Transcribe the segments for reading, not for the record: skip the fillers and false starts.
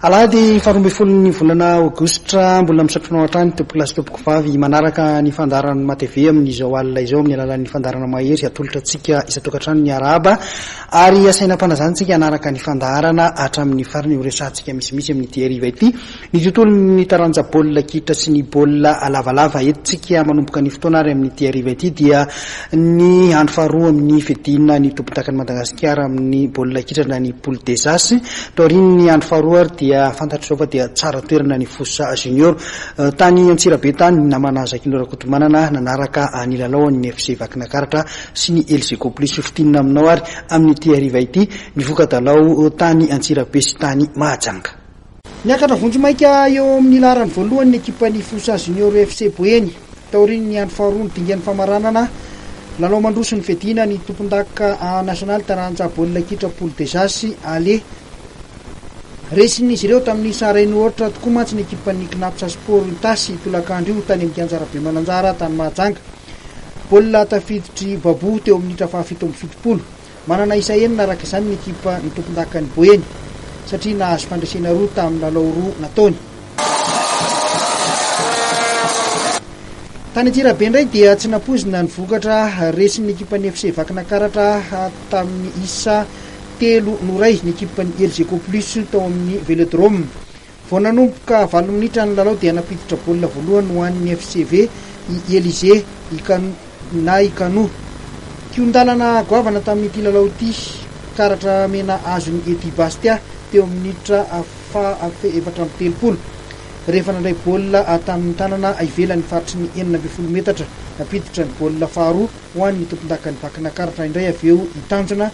Alahady faharoambifolon'ny volana aogositra, mbola misaotra anao hatrany tompokolahy sy tompokovavy manaraka ny fandaharan'ny MATV amin'izao alina izao amin'ny alalan'ny fandaharana mahery atolotra antsika isan-tokantrano ny arahaba ary asaina am-panazana antsika hanaraka ny fandaharana hatramin'ny farany ho resahantsika misimisy amin'ity hariva ity. Ny tontolon'ny taranja baolina kitra sy ny baolina lavalava eto tsika manomboka ny fotoana ary amin'ity hariva ity dia ny andro faharoa amin'ny fiadiana ny tompondakan'i Madagasikara amin'ny baolina kitra na ny poule des As. Taorian'ny andro faharoa ary dia fantatra izao fa dia tsara toerana ny Fosa Junior. Tany Antsirabe tany ny namana Zakino Rakotomanana nanaraka ny lalaon'ny FC Vakinakaratra sy ny Elgeco Plus. Fintinina aminao ary amin'ity hariva ity ny voka-dalao tany Antsirabe sy tany Mahajanga. Niakatra vonjimaika eo amin'ny laharany voalohany ny ekipan'ny Fosa Junior FC Boeny, taorian'ny andro faharoa ny dingan'ny famaranana lalao mandroso ny fiadiana ny tompondaka nasionaly taranja baolina kitra Poule des As aller. Resin'izy ireo tamin'ny isa iray no aotra tokoa mantsy ny ekipan'ny Cnaps Sport Itasy tolakandro io tany amin'ny kianja Rabemananjara tany Mahajanga. Baolina tafiditr'i Babou teo amin'ny minitra faha-77. Manana isa enina araka izany ny ekipa ny tompondakan'i Boeny satria nahazo fandresena roa tamin'ny lalao roa nataony. Tany Antsirabe indray dia tsy nampoizina ny vokatra, resin'ny ekipan'ny FC Vakinakaratra tamin'ny isa telo no iray ny ekipan'ny Elgeco Plus tao amin'ny Velodrome. Vao nanomboka valo minitra ny lalao dia nampiditra baolina voalohany ho an'ny FCV i Elysée na i Kano. Kihon-dalana goavana tamin'ity lalao ity, karatra mena azon'i Eddy Bastia teo amin'ny minitra faha 34, rehefa nandray baolina tamin'ny tanana ivelan'ny faritry ny 16 metatra. Nampiditra ny baolina faharoa ho an'ny tompondakan'ny Vakinakaratra indray avy eo i Tanjona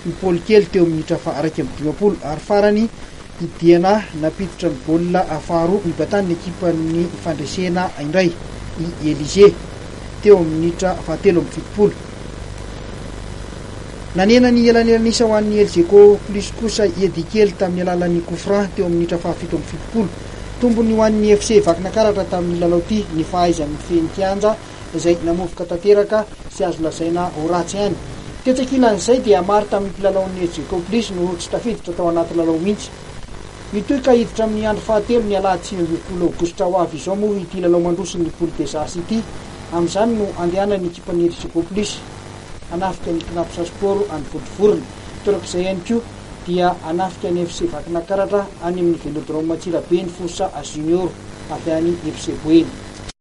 i Paoly kely teo amin'ny minitra faha 51 ary farany i Diana nampiditra ny baolina faharoa nibatan'ny ekipan'ny fandresena indray i Elysée teo amin'ny minitra faha 73. Nanena ny elanelan'isa ho an'ny Elgeco Plus kosa i Eddy Kely tamin'ny alalan'ny coup franc teo amin'ny minitra faha 77. Tombony ho an'ny FC Vakinakaratra tamin'ny lalao ity ny fahaizany mifehy ny kianja izay namovoka tanteraka sy azo lazaina ho ratsy ihany. Tetsy ankilan'izay dia maro tamin'ny mpilalaon'ny Elgeco Plus no tsy tafiditra tao anaty lalao mihitsy. Hitohy ka hiditra amin'ny andro fahatelo ny alahady 19 aogositra ho avy izao moa ity lalao mandroso ny Poule des As ity. Amin'izany no handehanan'ny ekipan'ny Elgeco Plus hanafika ny Cnaps Sport any Vontovorona. Torak'izay ihany koa dia hanafika ny FC Vakinakaratra any amin'ny Velodrome Antsirabe ny Fosa Junior avy any FC Boeny.